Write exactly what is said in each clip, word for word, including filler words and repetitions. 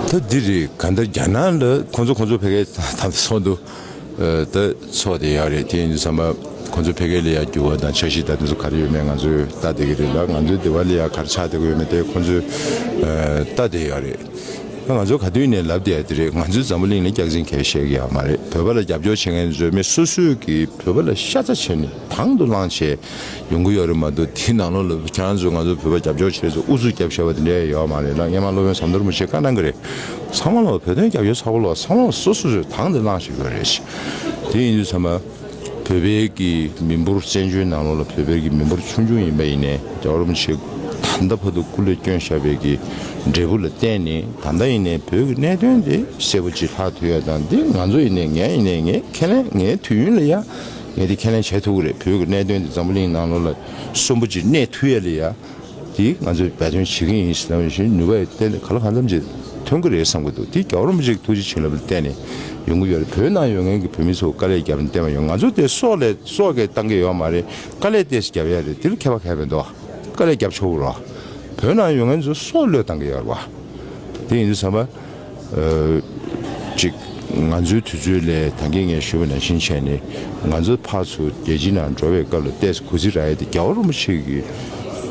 ད་འདི་རེད། གང་ལྟར་རྒྱ་ནག་ལ་ཁོང་ཚོ་ཁོང་ཚོ་ཕ་གིའི་ད་ཚོགས་འདུ་ད་ཚོགས་བསྡད་ཡོད་རེད། དེ་ཡིན་དུས་ཙམ་པ་ཁོང་ཚོ་ཕ་གི་ལ་ཡ་འགྱུར་བ་དང་འཆར་གཞི་ད་དེ་ཚོ་ག་རེ་ཡོད་མེད་ང་ཚོས་ལྟ་བསྡད་ཀྱི་རེད་ལ། ང་ཚོའི་སྡེ་བ་ལ་ཡ་ག་རེ་ཆགས་བསྡད་ཀྱི་ཡོད་མེད་དེ་ཁོང་ཚོས་ལྟ་བསྡད་ཡོད་རེད། ང་ཚོ་ག་དུས་ནས་ལབ་བསྡད་ཡ་དེ་རེད། ང་ཚོའི་འཛམ་བུ་གླིང་ལ་སྐྱག་རྫུན་གང་ཡང་བཤད་ཀྱི་ཡོད་མ་རེད། བོད་པ་ལ་རྒྱབ་སྐྱོར་བྱེད་མཁན་ཚོས་མི་སོ་སོས་ཀྱིས་བོད་པ་ལ་ཤ་ཚ་བྱས་ནས་དང་དུ་བླངས་བྱས་ཡོང་གི་ཡོད་རེད་མ་གཏོགས། དེའི་ནང་ལོགས་ལ་ཁྱེད་རང་ཚོས་ང་ཚོ་བོད་པ་རྒྱབ་སྐྱོར་བྱེད་ཚོ་ཨུ་ཚུགས་རྒྱབ་བཞག་པ་དེ་འདྲ་ཡོད་མ་རེད་ལ། སྔོན་མ་སློབ་དཔོན་ཟམ་གདོང་རིན་པོ་ཆེས་བཀའ་གནང་གི་རེད། ཚང་མ་ལ་བོད་དོན་རྒྱབ་སྐྱོར་ཚ་པོ་ལ་ཚང་མ་ལ་སོ་སོ་སོས་དང་དུ་བླངས་བྱེད་དགོས་རེད། དེ་ཡིན་དུས་ཚང་མ་བོད་པའི་གི་མི་འབོར་བཙན་བྱོལ་ནང་ལོགས་ལ་བོད་པའི་གི་མི་འབོར་ཆུང་ཆུང་ཡིན་པ་ཡིན་ནའི་རྒྱལ་བ་རིན་པོ་ཆེ་ད་ལྟ་བར་དུ་སྐུ་ལས་བསྐྱོན་བཞག་པའི་གི་འབྲས་བུ་ལ་བརྟེན་ནས་ད་ལྟ་ཡིན་ནའི་བོད་ཀྱི་གནད་དོན་དེ་གསལ་པོ་ཅིག་ལྷག་ཐུབ་ཡ་དང་། འདི་ང་ཚོ་ཡིན་ནའི་ངས་ཡིན་ནའི་ངས་ཁས་ལེན་ངའི་དུས་ཡུན་ལ་ཡ་ངས་དེ་ཁས་ལེན་བྱེད་ཐུབ་ཀྱི་རེད། བོད་ཀྱི་གནད་དོན་དེ་འཛམ་བུ་གླིང་ནང་ལོགས་ལ་གསོན་པོ་ཅིག་གནས་ཐུབ་ཡ་ལ་ཡ་དེ་ང་ཚོས་འབད་བརྩོན་བྱེད་ཀྱི་ཡིན་ཟེར་ལབ་བཞིན་ནུས་པ་ཡོད་བརྟེན་ནས་ག་ལ་གང་འཚམ་ཅིག་ཐོན་གྱི་རེད་བསམ་གྱི་འདུག་དེ་རྒྱལ་བ་རིན་པོ་ཆེ་གི་ཐུགས་རྗེ་བྱིན་རླབས་ལ་བརྟེན་ནས་ཡོང་གི་ཡོད་རེད། བོད་ནང་ཡོད་མཁན་གྱི་བོད་མི་ཚོ་དཀའ་ལས་བརྒྱབ་ནས་བསྟན་པ་ཡོང་། ང་ཚོ་དེ་སྲོག་ལས་སྲོག་གིས་བཏང་གི་ཡོད་མ་རེད། དཀའ་ལས་ཏོག་ཙམ་བརྒྱབ་ཡ་རེད། དེ་ལ་ཁྱད་པར་ག་རེ་འདུག་དཀའ་ལས་བརྒྱབ་ཆོག་གི་རེད། བོད་ནང་ཡོད་མཁན་ཚོ་སྲོག་བློས་བཏང་གི་ཡོད་རེད་བ། དེ་ཡིན་དུས་ཙམ་པ། ཨ། ཅིག་ང་ཚོའི་དུས་ཚོད་ལས་ད་གིན་ངས་ཞུས་པ་ནང་བཞིན་བྱས་ནས་ང་ཚོ་ཕར་ཚུར་རྒྱལ་སྤྱིའི་ནང་འགྲོ་བའི་སྐབས་ལ་ཏོག་ཙམ་གུས་བརྩི་རག་ཡ་དེ་རྒྱལ་བ་རིན་པོ་ཆེ་གི་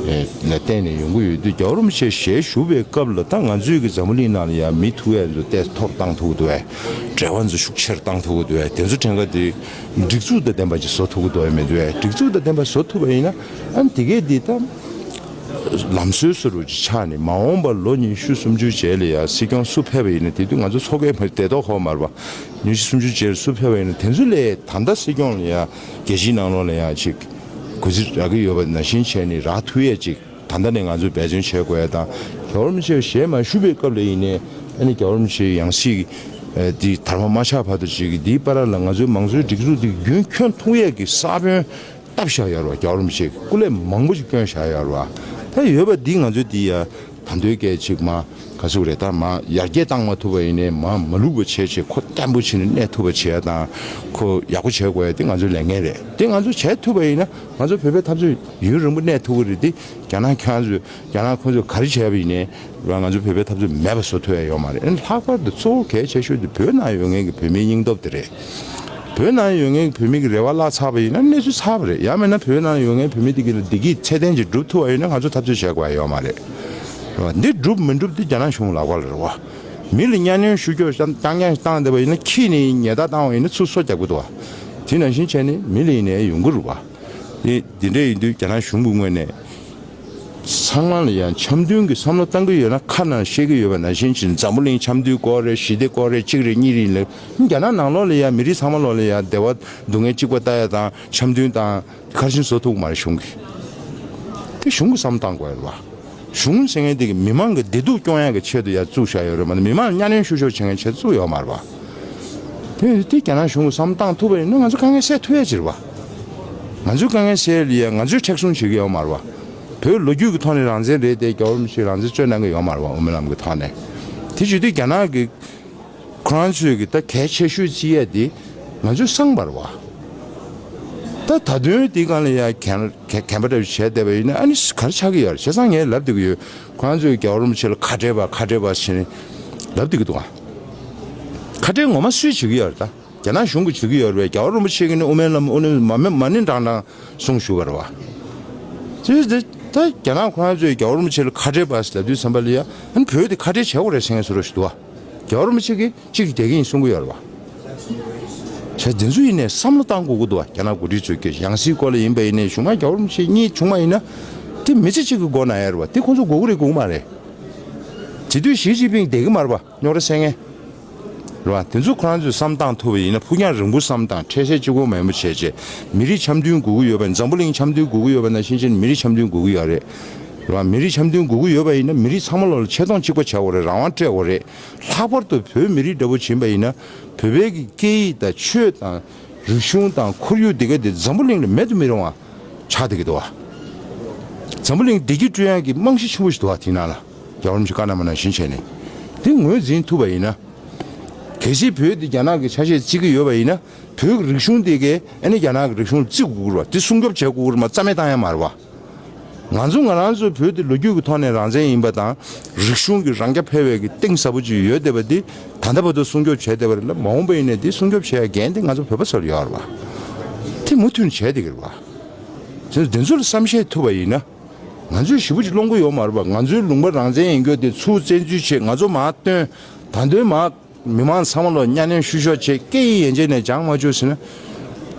ཨེ་ལ་བརྟེན་ནས་ཡོང་གི་ཡོད་དུས། རྒྱལ་བ་རིན་པོ་ཆེ་ཞལ་བཞུགས་པའི་སྐབས་ལ་ད་ང་ཚོའི་གི་འཛམ་བུ་གླིང་ནང་ལ་ཡ་མི་ཐུག་ཡ་ཚོ་ཏོག་ཙམ་ཐོབ་བཏང་ཐུབ་ཀྱི་འདུག་གས། འབྲེལ་བ་ཚོ་ཤུགས་ཆེར་བཏང་ཐུབ་ཀྱི་འདུག་གས། དེ་ཚོ་ཕྲན་ཁ་དེ་སྒྲིག་འཛུགས་དང་ལྡན་པ་ཅིག་བཟོ་ཐུབ་ཀྱི་འདུག་གས་མི་འདུག་གས། སྒྲིག་འཛུགས་དང་ལྡན་པ་བཟོ་ཐུབ་པ་ཡིན་ན་ཨ་ནི་དེ་གས་དེ་ད། ལམ་སྲོལ་བཟོ་འདྲ་ཅིག་ཆགས་ནས། མ་འོངས་པར་ལོ་ཉི་ཤུ་སུམ་ཅུ་རྗེས་ལ་ཡ་སྲིད་སྐྱོང་སུ་ཕེབས་པ་ཡིན་ན། དེ་དུས་ང་ཚོ་ཚོགས་ཁག་མ་བདེ་ཐོག་ཧོ་མར་བ་ཉི་ཤུ་སུམ་ཅུ་རྗེས་ལ་སུ་ཕེབས་པ་ཡིན་ན། དེ་ཚོ་ལས་ད་ལྟ་སྲིད་སྐྱོང་ལ་ཡ་རྒྱལ་སྤྱིའི་ནང་ལོགས་ལ་ཡ་ཅིག་གུས་བརྩི་རག་གི་ཡོད་པ་ནང་བཞིན་བྱས་ནས་རག་ཐུབ་ཡས་ཅིག་ད་ལྟ་ནས་ང་ཚོས་འབད་བརྩོན་བྱེད་དགོས་ཡ་དང་། རྒྱལ་བ་རིན་པོ་ཆེ་ཞལ་མ་བཞུགས་པའི་སྐབས་ལ་ཡིན་ནའི་ཨ་ནི་རྒྱལ་བ་རིན་པོ་ཆེའི་ཡང་སྲིད་འདི་དར་མ་མ་ཆགས་བར་དུ་ཅིག་འདིའི་བར་ལ་ང་ཚོའི་མང་གཙོའི་སྒྲིག་འཛུགས་འདི་རྒྱུན་འཁྱོངས་ཐུབ་ཡས་ཀྱི་ས་བོན་བཏབ་བཞག་ཡོད་རེད་བ། རྒྱལ་བ་རིན་པོ་ཆེས་སྐུ་ལས་མང་པོ་ཞིག་བསྐྱོན་བཞག་ཡོད་རེད་བ། ད་ཡོད་པ་འདི་ང་ཚོས་འདི་ཡ་ད་དུང་སྐད་ཅིག་མ་ག་ཚོད་རེད། ད་མ་ཡར་རྒྱས་བཏང་མ་ཐུབ་པ་ཡིན་ནའི་མ་མ་ལུག་པ་བྱས་བྱས་ཁོ་བརྟན་པོ་བྱས་ནས་གནས་ཐུབ་པ་བྱས་དང་། ཁོ་ཡག་པོ་བྱེད་དགོས་ཡ་དེ་ང་ཚོའི་ལས་འགན་རེད། དེ་ང་ཚོས་བྱེད་ཐུབ་པ་ཡིན་ན་ང་ཚོ་བོད་པའི་འཐབ་རྩོད་ཡུན་རིང་པོ་གནས་ཐུབ་ཀྱི་རེད། དེ་རྒྱ་ནག་ཁྱོད་ཚོས་རྒྱ་ནག་ཁོ་ཚོས་ག་རེ་བྱས་པ་ཡིན་ནའི་ར་ང་ཚོ་བོད་པའི་འཐབ་རྩོད་མེད་པ་བཟོ་ཐུབ་ཡ་ཡོད་མ་རེད། ཨ་ནི་ལྷག་པར་དུ་གཙོ་བོ་གལ་ཆེ་ཤོས་དེ་བོད་ནང་ཡོད་མཁན་གྱི་བོད་མིའི་སྙིང་སྟོབས་དེ་རེད། བོད་ནང་ཡོད་མཁན་གྱི་བོད་མི་གི་རེ་བ་བརླག་ཚར་བ་ཡིན་ན་གནས་ཚུལ་ཚར་བ་རེད། ཡང་མིན་ན་བོད་ནང་ཡོད་མཁན་བོད་མི་དེ་གི་ལ་བདེ་སྐྱིད་ཚད་ལྡན་ཅིག་སྒྲུབ་ཐུབ་པ་ཡིན་ན་ང་ཚོ་འཐབ་རྩོད་བྱེད་དགོས་ཡ་ཡོད་མ་རེད། རེད་བ། འདི་སྒྲུབ་མི་སྒྲུབ་དེ་རྒྱ་ནག་གཞུང་ལག་པ་ལ་རེད་བ། མི་ལ་གཉའ་གནོན་ཤུགས་རྒྱོབ་རྐྱང་རྐྱང་བཏང་བསྡད་པ་ཡིན་ན། ཁྱི་ནི་ཉེས་རྡུང་བཏང་བ་ཡིན་ན་ཚུར་སོ་རྒྱག་གི་འདུག་བ། དེ་ནང་བཞིན་བྱས་ནས་མི་ལ་ཡིན་ནའི་ཡོང་གི་རེད་བ། དེ་དེ་འདྲ་ཡིན་དུས་རྒྱ་ནག་གཞུང་གི་ངོས་ནས། ཚང་མ་ལ་ཡང་འཆམ་མཐུན་གྱི་བསམ་བློ་བཏང་གི་ཡོད་ན། ཁ་ནང་བཤད་ཀྱི་ཡོད་པ་ནང་བཞིན་ཅིག་འཛམ་བུ་གླིང་འཆམ་མཐུན་དགོས་རེད། ཞི་བདེ་དགོས་རེད། གཅིག་རེད། གཉིས་རེད་ལབ། རྒྱ་ནག་ནང་ལོགས་ལ་ཡང་མི་རིགས་ཚང་མ་ལོགས་ལ་ཡང་བདེ་བ་སྡུག་བསྔལ་གཅིག་པ་ལྟ་ཡ་དང་འཆམ་མཐུན་དང་ག་རེ་བྱས་ནས་བཟོ་ཐུབ་ཀྱི་མ་རེད། གཞུང་གིས། དེ་གཞུང་གིས་བསམ་བློ་བཏང་དགོས་རེད་བ། གཞུང་ཟེར་མཁན་དེ་གི་མི་མང་གི་བདེ་སྡུག་སྐྱོང་ཡ་གི་ཆེད་དུ་ཡར་བཙུགས་བཞག་ཡོད་རེད་མ་གཏོགས། མི་མང་ལ་གཉའ་གནོན་ཤུགས་ཆེ་བྱེད་མཁན་ཆེད་བཙུགས་ཡོད་མ་རེད་བ། དེ་དེ་རྒྱ་ནག་གཞུང་གིས་བསམ་བློ་བཏང་ཐུབ་པ་ཡིན་ན་ང་ཚོ་དཀའ་ངལ་སེལ་ཐུབ་ཡ་ཅིག་རེད་བ། ང་ཚོའི་དཀའ་ངལ་སེལ་ཡ་ལ་ཡ་ང་ཚོས་མཁྲེགས་བཟུང་བྱེད་ཀྱི་ཡོད་མ་རེད་བ། བོད་ལོ་རྒྱུས་ཀྱི་ཐོག་ནས་རང་བཙན་རེད་དེ། རྒྱལ་བ་རིན་པོ་ཆེས་རང་བཙན་རྩོད་གནང་གི་ཡོད་མ་རེད་བ། དབུ་མའི་ལམ་གྱི་ཐོག་ནས། དེ་བྱེད་དུས་རྒྱ་ནག་གི་ཁོ་རང་ཚོས་ཀྱི་ད་གལ་ཆེ་ཤོས་བརྩི་ཡ་དེ་ང་ཚོས་སངས་པ་རེད་བ། ད་ད་དུང་དེའི་སྒང་ལ་ཡ་གན་གན་པ་འདྲ་བྱས་བསྡད་པ་ཡིན་ན་ཨ་ནི་ག་རེ་ཆགས་ཀྱི་ཡོད་རེད། བྱས་ཙང་ངས་ལབ་བསྡད་ཀྱི་ཡོད། ཁོ་རང་ཚོས་རྒྱལ་བ་རིན་པོ་ཆེ་ལ་ཁ་བྲལ་བ་ཁ་བྲལ་བ་ཟེར་ནས་ལབ་བསྡད་ཀྱི་འདུག་ག་ཁ་བྲལ་ངོ་མ་སུས་བྱེད་ཀྱི་ཡོད་རེད། ད་རྒྱ་ནག་གཞུང་གིས་བྱེད་ཀྱི་ཡོད་རེད་པས། རྒྱལ་བ་རིན་པོ་ཆེ་གིས་ནི་དབུ་མའི་ལམ་དབུ་མ་མ་མ་ནི་དྲང་དྲང་གསུངས་བཞུགས་པ་རེད་བ། དེ་དེ་ད་རྒྱ་ནག་ཁོ་རང་ཚོས་རྒྱལ་བ་རིན་པོ་ཆེ་ལ་ཁ་བྲལ་བ་ཟེར་ལབ་དུས་ཙམ་པ་ལ་ཡ་ཨ་ནི་བོད་དེ་ཁ་བྲལ་བྱེད་དགོས་རེད་ཟེར་མཁན་བཟོ་འདྲ་ཞིག་འདུག་བ། རྒྱལ་བ་རིན་པོ་ཆེ་གིས་གཅིག་བསྡད་ཀྱི་ཡིན་གསུང་གི་ཡོད་རེད་བ། བྱས་དེ་ཚོ་ཡིན་ནའི་བསམ་བློ་བཏང་དགོས་ཀྱི་འདུག་བ། རྒྱ་ནག་འགོ་ཁྲིད་ཚོས་ཀྱི་ཡང་སྲིད་སྐོར་ལ་ཡིན་པ་ཡིན་ནའི་གཞུང་མང་རྒྱལ་བ་རིན་པོ་ཆེ་གཉིས་བྱུང་བ་ཡིན་ན། དེ་མི་ཚེ་གཅིག་གི་སྒོ་ན་ཡ་རེད་བ། དེ་ཁོང་ཚོ་དགོས་ཀྱི་རེད་དགོས་ཀྱི་མ་རེད། དེ་དུས་ཞི་ཅིན་ཕིང་བསྡད་ཀྱི་མ་རེད་བ། རྙོག་དྲ་སེལ་མཁན། རེད་བ། དེ་ཚོ་ཁོ་རང་ཚོས་བསམ་བཏང་ཐུབ་པ་ཡིན་ན། ཕུགས་རྒྱང་རིང་པོ་བསམ་བཏང་། འཕྲལ་སེལ་གཅིག་པོ་མེད་པ་བྱས་བྱས། མི་རིགས་འཆམ་མཐུན་དགོས་ཀྱི་ཡོད་པ་ཡིན། འཛམ་བུ་གླིང་འཆམ་མཐུན་དགོས་ཀྱི་ཡོད་པ་ནང་བཞིན་བྱས་ནས་མི་རིགས་འཆམ་མཐུན་དགོས་ཀྱི་ཡོད་རེད། རེད་བ། མི་རིགས་འཆམ་མཐུན་དགོས་ཀྱི་ཡོད་པ་ཡིན་ན་མི་རིགས་ཚང་མ་ལོག་ལ་ཆེ་མཐོང་གཅིག་པ་བྱ་དགོས་རེད། རང་དབང་སྤྲད་དགོས་རེད། ལྷག་པར་དུ་བོད་མི་རིགས་འདྲ་པོ་ཕྱིན་པ་ཡིན་ན་བོད་པའི་གི་སྐད་ཡིག་དང་ཆོས་དང་རིག་གཞུང་དང་ཁོར་ཡུག་འདི་ག་དེ་འཛམ་བུ་གླིང་ལ་མེད་དུ་མི་རུང་བ་ཆགས་བསྡད་ཀྱི་འདུག་བ། འཛམ་བུ་གླིང་བདེ་སྐྱིད་བསྐྲུན་ཡག་གི་རྨང་གཞི་ཆེན་པོ་ཞིག་འདུག་བ། དེའི་ནང་ལ་རྒྱལ་བ་རིན་པོ་ཆེས་བཀའ་གནང་བ་ནང་བཞིན་བྱས་ནས་དེ་ངོས་འཛིན་ཐུབ་པ་ཡིན་ན། གལ་སྲིད་བོད་འདི་རྒྱ་ནག་གི་ཆ་ཤས་བརྩི་གི་ཡོད་པ་ཡིན་ན། བོད་ཀྱི་རིག་གཞུང་འདི་གས་ཨ་ནི་རྒྱ་ནག་གི་རིག་གཞུང་ལ་བརྩི་དགོས་ཀྱི་རེད་བ། དེ་སྲུང་སྐྱོབ་བྱེད་དགོས་ཀྱི་རེད་མ། རྩ་མེད་བཏང་ཡ་མ་རེད་བ། ང་ཚོ་ང་རང་ཚོའི་བོད་འདི་ལོ་རྒྱུས་ཀྱི་ཐོག་ནས་རང་བཙན་ཡིན་པ་དང་། རིག་གཞུང་གི་རང་རྐྱ་འཕེར་བའི་གི་གཏིང་ཟབ་པོ་ཅིག་ཡོད་བསྡད་པ་འདི་ད་ལྟ་བར་དུ་སྲུང་སྐྱོབ་བྱས་བསྡད་པ་རེད་ལ། མ་འོངས་པ་ཡིན་ནའི་འདི་སྲུང་སྐྱོབ་བྱེད་ཡ་འགན་དེ་ང་ཚོ་བོད་པ་ཚོར་ཡོད་རེད་བ། དེ་མུ་མཐུད་ནས་བྱས་བསྡད་ཀྱི་རེད་བ། བྱས་ཙང་འདི་ཚོ་ལ་བསམ་ཤེས་ཐུབ་པ་ཡིན་ན། ང་ཚོས་ཞེ་པོ་ཅིག་སློང་གི་ཡོད་མ་རེད་བ། ང་ཚོའི་ལུང་པ་རང་བཙན་ཡིན་རྒྱུ་དེ་ཚུར་བཙན་འཛུལ་བྱས། ང་ཚོ་མར་བཏོན། ད་དུང་མར་མི་མང་ཚང་མ་ལ་གཉའ་གནོན་བཤུ་གཞོག་བྱས། སྐད་ཡིག་ཡན་ཆད་ནས་སྦྱང་མ་བཅུག་ཟེར་ན།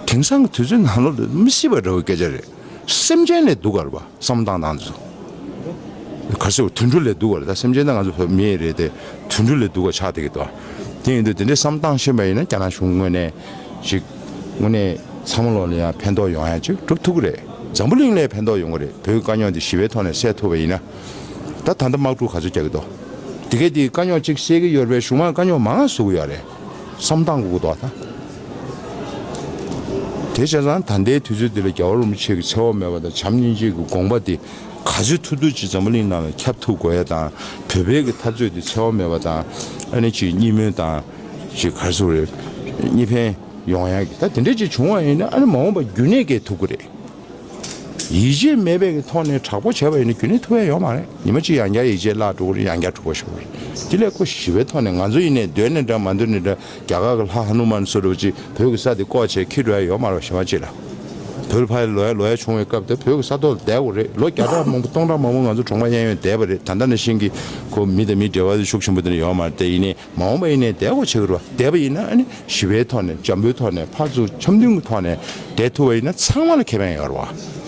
དེང་སང་གི་དུས་ཚོད་ནང་ལོགས་ལ་མི་སྲིད་པ་འདྲ་བོའི་སྐད་ཆ་རེད། སེམས་ཅན་ལས་སྡུག་ག་རེད་བ། བསམ་བློ་བཏང་སྟངས་དེ་ཚོ། ག་ཟེར་བ། དུད་འགྲོ་ལས་སྡུག་ག་རེད། ད་སེམས་ཅན་ད་ང་ཚོ་བོད་མི་རེད་དེ། དུད་འགྲོ་ལས་སྡུག་ག་ཆགས་བསྡད་ཀྱི་འདུག་དེ་ཡིན་དུས་དེ་འདྲའི་བསམ་བློ་བཏང་ཤེས་པ་ཡིན་ན། རྒྱ་ནག་གཞུང་དངོས་གནས་ཅིག་དངོས་གནས་ཚང་མ་ལོག་ལ་ཡང་ཕན་ཐོགས་ཡོང་ཡ་ཅིག་སྒྲུབ་ཐུབ་ཀྱི་རེད། འཛམ་བུ་གླིང་ལ་ཕན་ཐོགས་ཡོང་གི་རེད། བོད་ཀྱི་དཀའ་རྙོག་འདི་ཞི་བའི་ཐོག་ནས་སེལ་ཐུབ་པ་ཡིན་ན། ད་ད་ལྟ་དམག་འཁྲུག་ག་ཚོད་རྒྱག་གི་འདུག་དེ་གས་དེ་དཀའ་རྙོག་ཅིག་སེལ་གྱི་ཡོད་རེད་པས། གཞུང་མང་དཀའ་རྙོག་མང་བ་བཟོ་གི་ཡོད་རེད། བསམ་བློ་བཏང་དགོས་ཀྱི་འདུག་ད། དེ་བྱས་ཙང་ད་ལྟའི་དུས་ཚོད་འདི་ལ་རྒྱལ་བ་རིན་པོ་ཆེ་གི་འཚེ་བ་མེད་པ་དང་བྱམས་སྙིང་རྗེ་གི་དགོངས་པ་འདི་ག་ཚོད་ཐུབ་ཐུབ་ཅིག་འཛམ་བུ་གླིང་ནང་ལ་ཁྱབ་ཐུབ་དགོས་ཡ་དང་། བོད་པའི་གི་འཐབ་རྩོད་འདི་འཚེ་བ་མེད་པ་དང་། ཨ་ནི་ཅིག་གཉིས་སྨོན་དང་། ཅིག་ག་རེ་ཟེར་དགོས་རེད། གཉིས་ཕན་ཡོང་ཡ་གི། ད་དེ་འདྲ་ཅིག་བྱུང་བ་ཡིན་ན། ཨ་ནི་མ་འོངས་པ་རྒྱུན་གནས་སྐྱེལ་ཐུབ་ཀྱི་རེད། ཡིད་ཆེས་མེད་པའི་གི་ཐོག་ནས་དྲག་པོ་བྱས་པ་ཡིན་ན་རྒྱུན་གནས་ཐུབ་ཡ་ཡོད་མ་རེད། ཉི་མ་གཅིག་ཡང་བསྐྱར་ཡིད་ཆེས་བརླག་འགྲོ་གི་རེད། ཡང་བསྐྱར་འཁྲུག་པ་ཤོར་གི་རེད། དེ་ལས་ཁོ་ཞི་བའི་ཐོག་ནས། ང་ཚོ་ཡིན་ནའི་འདོད་ནའི་འདྲ་མ་འདོད་ནའི་འདྲ། རྒྱ་གར་གི་ལྷ་ཧ་ནུ་མན་བཟོ་འདྲ་བོ་ཅིག་བོད་ཀྱི་ས་དེ་བཀོག་བྱས་འཁྱེར་འགྲོ་ཡ་ཡོད་མ་རེད་བ། གཞན་པ་ཅིག་ལ། བོད་ལ་ཕར་ལོག་ཡ་ལོག་ཡ་བྱུང་བའི་སྐབས་དེ་བོད་ཀྱི་ས་ཐོག་ལ་བསྡད་དགོས་རེད། ལོ་བརྒྱ་ཕྲག་མང་པོ་སྟོང་ཕྲག་མང་པོ་ང་ཚོ་གྲོང་པ་གཡས་གཡོན་བསྡད་པ་རེད། ད་ལྟ་ནང་བཞིན་གྱི་ཁོ་མི་དང་མི་འབྲེལ་བ་ཤུགས་ཆེན་པོ་དེ་འདྲ་ཡོད་མ་རེད། དེ་ཡིན་ནའི་མ་འོངས་པ་ཡིན་ནའི་བསྡད་དགོས་ཆགས་ཀྱི་རེད་བ། བསྡད་པ་ཡིན་ན་ཨ་ནི་ཞི་བའི་ཐོག་ནས། འཇམ་པོའི་ཐོག་ནས། ཕར་ཚུར་འཆམ་མཐུན་གྱི་ཐོག་ནས་བསྡད་ཐུབ་པ་ཡིན་ན་ཚང་མ་ལ་ཁེ་ཕན་ཡོད་རེད་བ།